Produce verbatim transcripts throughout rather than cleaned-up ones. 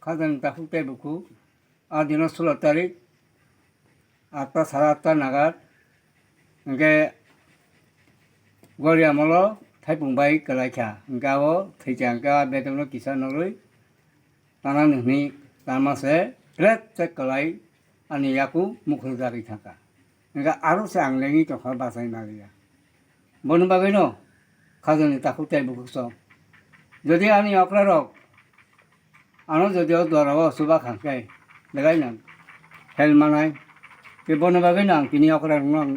Khajani takhuk tei bukhuk. A dino sulo tarik, atta, sare atta nagar. Hingke gori amolo thaipung bai kwlai kha. Hingke abo thwi cha hingke a bedokno kisa norwi tanani hwnwi tama se pret se kwlai ani yaku mukhung jagwi thangkha. Hingke aro se ang lengwi tongkha bachai manliya. Boni bagwino khajani takhuk tei bukhuk song. Jodi ani okrarok ano jodi o duarao chuba kha khe belai nang help manai. Tei boni bagwino ang tini okrarokno ang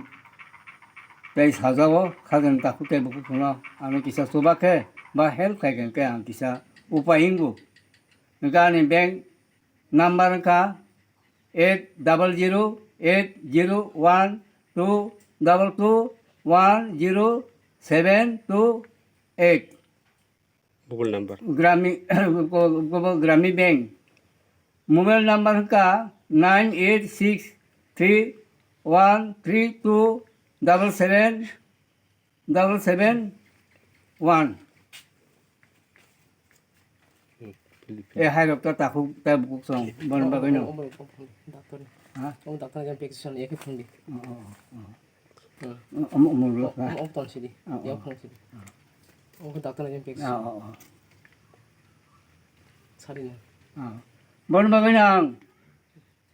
tei sajao khajani takhuk tei bukhuk songno ano kisa chuba khe ba help khai khe ang kisa upai wngo. Hingke ani bank number wngkha eight double zero eight zero one two double two one zero seven two eight. Mobile number. Grami, Grami Bank. Mobile number wngkha nine eight six three one three two double seven double seven one. Hmm, Philippine. E hai rok ta takhuk ta buk song bon bagwi no. Omo, omo, omo, doctor. Ha? Omo doctor ni prescription eke phone di. Oh, oh, oh. Hmm. Omo, omo, omo, omo, omo ton sidi. Oh, oh. Ya phone sidi. Oh. Omo doctor ni prescription. Oh, oh, oh. Sadi no. Oh. Bon bagwi no ang.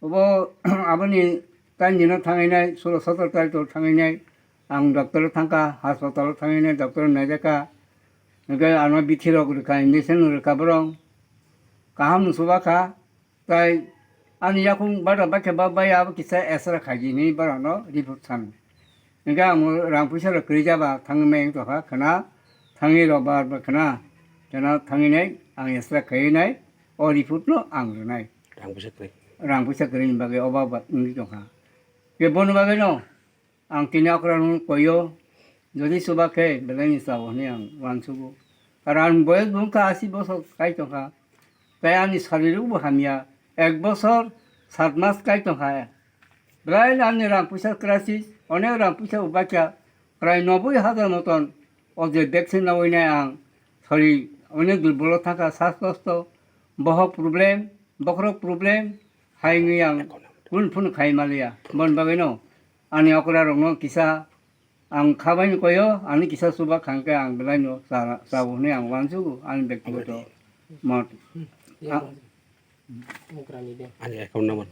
Obo aboni taini no thanginai, solo sotor tarikh o thanginai, ang doctor o thangkha, hospital o thanginai, doctor naijakha, hingke ano bithi rok rwkha, injection rwkha borok, kaham no chuba kha, tai ani yakung bada baikhe ba bai abo kisa extra khaidi hinwi borok no report san. Hingke ang rang puisa rok kwrwi jaba thangwi mai wng tongkha khwna, thangwi rok bar bar khwna, khwna thangwi nai ang extra khaiwi nai o report no ang rwnai. Rang puisa kwrwi. Rang puisa kwrwi ni bagwi oba ba wngwi tongkha. Ke bono bagwi no ang tini okra rok no koyo, jodi chuba khe belai ni chao hinwi ang uansugo. Karon boyes bo wngkha asi bosor kai tongkha. Tai ani sarirok bo hamya, ek bosor sat mas kai tongkha. Belai no ani rang puisa crisis, onek rang puisa bo baikha, prai noboi hajar moton o je vaccine nawi nai ang, sorry, onek durbolo thangkha, sas kosto, bohok problem, bokhorok problem, hai wngwi ang kun phun khai maliya. Bon bagwi no ani okra rok no kisa ang khabai ni koyo, ani kisa chuba khangkhe ang belai no cha, chao hinwi ang uansugo, ani bektigoto mot. Hmm. Ani account number.